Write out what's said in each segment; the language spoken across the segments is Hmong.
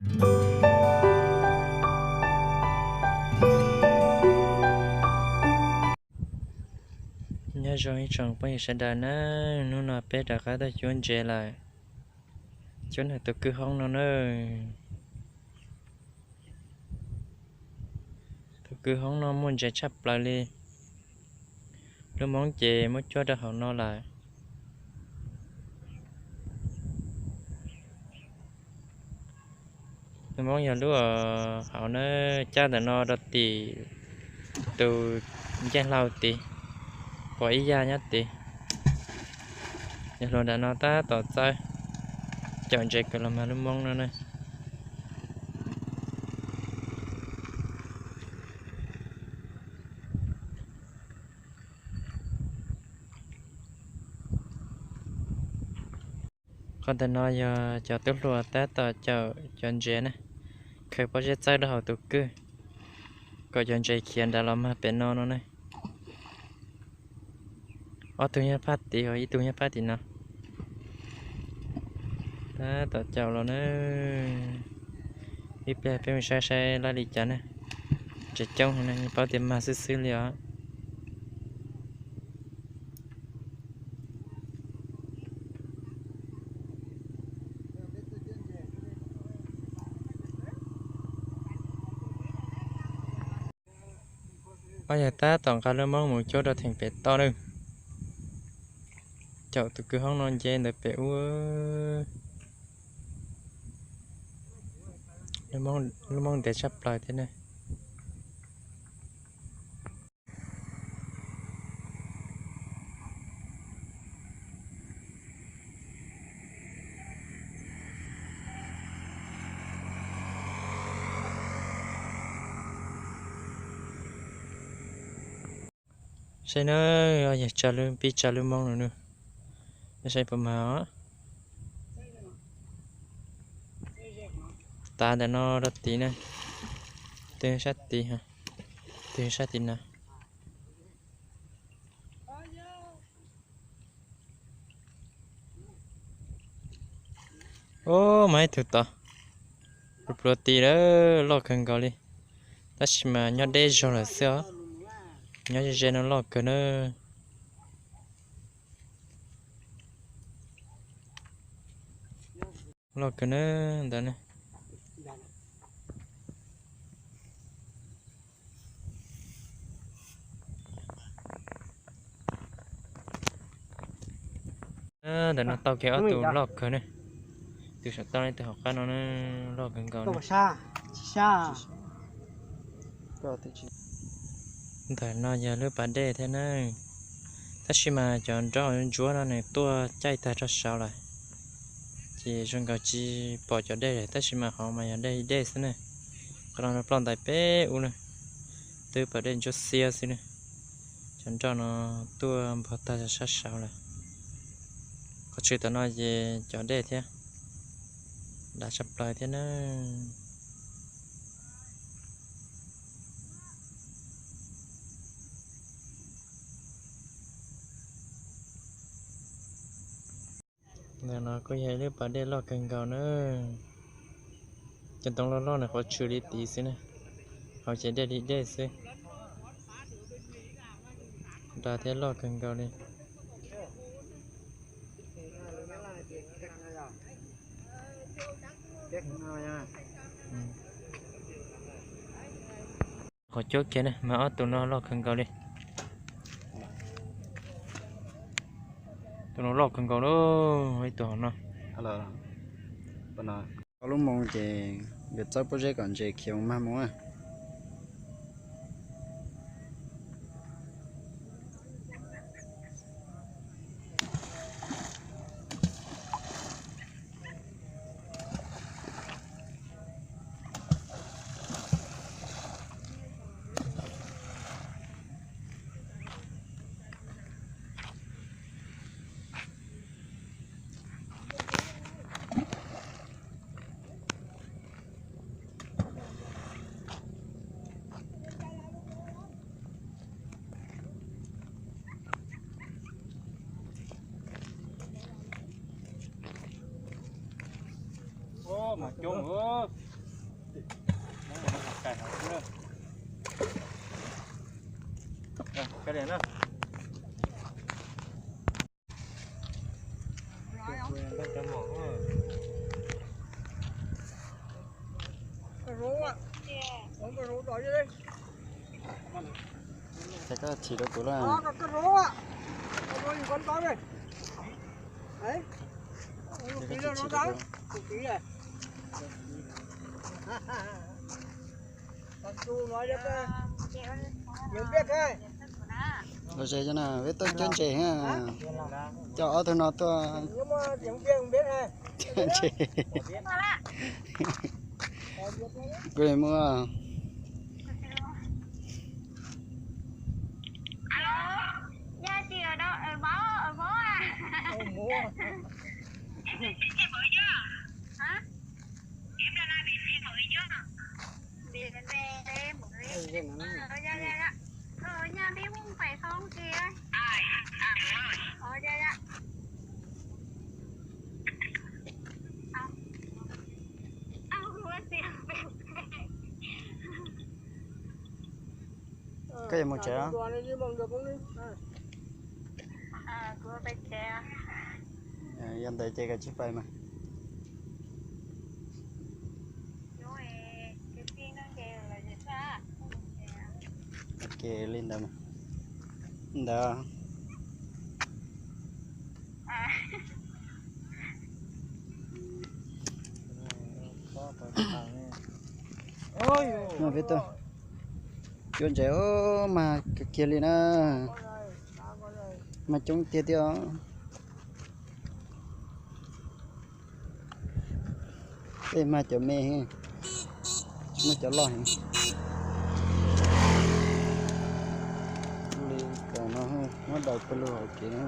Nyob zoo ib tsoom phooj ywg sawv daws na, hnub no peb rov qab tuaj cuab ntses lawm. Cuab ntawm tus kwj hoob no na. Tus kwj hoob no muaj ntses tshaj plaws li. Lub moob ces muab cuab rau hauv no lawm. Lub moob yog lub hauv na, cab ntawm no rau tim tus ncej hlau tid, pom ib yam nyob tid. Yog hluas nram no tab tom txawb caum ntses kom los mag lub moob no na. Qhov ntawm no yog cov tub hluas tab tom caum cov ntses na, khaws pob zeb txawb rau hauv tus kwj kom cov ntses khiav nrad los mag pem no no ne. Ob tug nyob phab tid, ib tug nyob phab tim no. Tab tom caum los na. Ib pliag peb mus saib saib laj li cas ne. Ntses coob ne, paub tias mag xwb xwb li os. Ob yawg tab tom nqa lub moob mus cuab rau theem pem toj na. Caum tus kwj hoob no nce ntawd pem ub. Lub moob ntev tshaj plaws thiab ne. Saib na, yog tsa lub, pib tsa lub moob no na. Saib puas mag os. Tav ntawm no rau tid na. Twg sab tid, twg sab tid na. Ub, mas ib tug tod, pluav pluav tid lawm, loj kawg nkaus li. Tab sis mas nyob deb zog lawm xwb os. Nyob ze ze no loj kawg na. Loj kawg na ntawd ne. Ntawm no tau kiag ob tug loj kawg ne. Tus saum toj ib tug hauv qab no na, loj kawg nkaus na. Ntawm no yog lub pas dej thiab na. Tab sis mas cov nroj ntsuab no nws tuaj caij tag rau saud lawm, ces zoo nkaus tsis pom cov dej lawm, tab sis mas hauv mas yog dej dej xwb na. Qhov no ploj ntais peb ub na, twb pas dej ntsuab xiab xwb na. Cov nroj no tuaj npog tag sab saud lawm. Qhov tshwm tom no ces cov dej thiab, dav tshaj plaws thiab na. Ntawm no kuj yog ib lub pas dej loj kawg nkaus na. Cov ntoo loj loj na qhuav tshwm li tid xwb na, hauv ces dej li dej xwb. Dav thiab loj kawg nkaus li. Qhov cuab kiag ne mas ob tug no loj kawg nkaus li. Tus no loj kawg nkaus li, ib tug hauv no. Tau lub moo ces yuav txawb pob zeb kom ntses khiav mus mag mus na. Mas coob. Ces koj chim rau kuv lawm. Los ze cov no peb tuaj cuab ntses, coj ob tug no tuaj cuab ntses. Kuv mus. Koj yuav mus tsev? Yog ntawd ces koj tsis pais mas. Ok, li ntawd mas. Ntawd. Peb tuaj cuab ntses, mag kawg kiag li na. Mag coob tiag tiag. Tej mag cov me, tsis muaj cov loj heev. Li cov no muab daws pawg lug hauv kev na.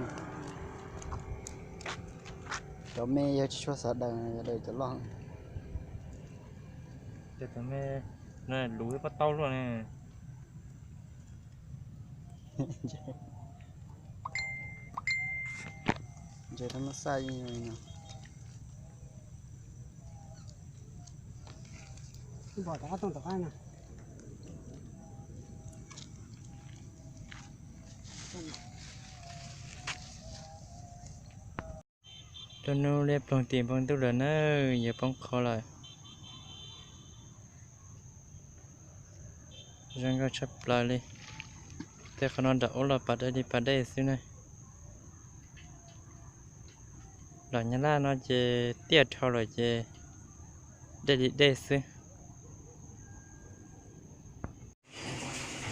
Cov me yog tsis tshua xav daws, yog daws cov loj. Cov me luv pob taub luaj ne. Ntses tau muab xaj ib yam no. Tuaj hnub liab ploog tim npoo ntuj lawm na, yuav poob qho lawm. Zoo nkauj tshaj plaws li. Tej qhov no nram ub los pas dej li pas dej xwb na. Los Nyab Laj no ces tiaj dhau lawm ces dej li dej xwb.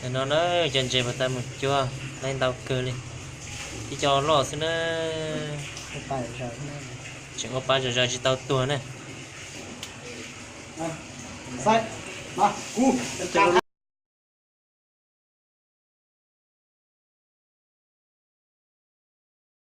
Nim no na, cov ntses uas tas mus cuab lawv ntau kawg li, ib co loj xwb na. Tseem ua pa zom zaws tsis tau tuag na.